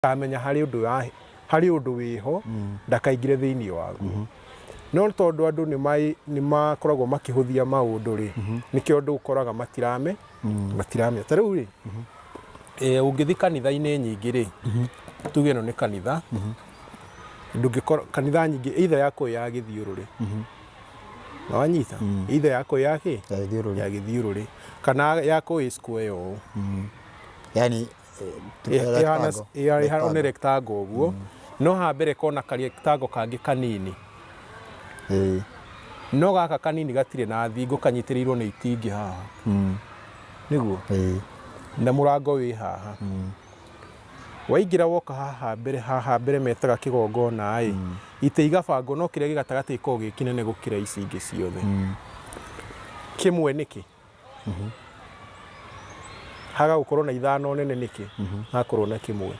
Akamenya harĩ ũndũ wa harĩ ũndũ wĩho ndakaingĩre thĩinĩ waguo. No tondũ andũ nĩ makoragwo makĩhũthia maũndũ rĩ, nĩkĩo andũ ũkoraga matirame matiramenya. Ta rĩu rĩ, ũngĩthiĩ kanitha-inĩ nyingĩ rĩ, tuge ĩno nĩ kanitha, ndũngĩkora kanitha nyingĩ either yakwo ya gĩthiũrũrĩ, wanyita, either yakwo ya kĩ? Ya gĩthiũrũrĩ. Ya gĩthiũrũrĩ kana yakwo ĩ square ũũ. Yani Ĩhana nĩ rectangle ũguo, no haha mbere kona ka rectangle kangĩ kanini, no gaka kanini gatirĩ na thingo, kanyitĩrĩirwo nĩ itingĩ haha nĩguo, na mũrango wĩ haha. Waingĩra woka haha mbere, haha mbere metaga kĩgongona ĩ, itĩ igabangwo, no kĩrĩa gĩ gatagatĩ gĩkoragwo gĩ kĩnene gũkĩra ici ingĩ ciothe. Kĩmwe nĩkĩ? Haga gũkorwo na ithano nene nĩkĩ? Hakorwo na kĩmwe.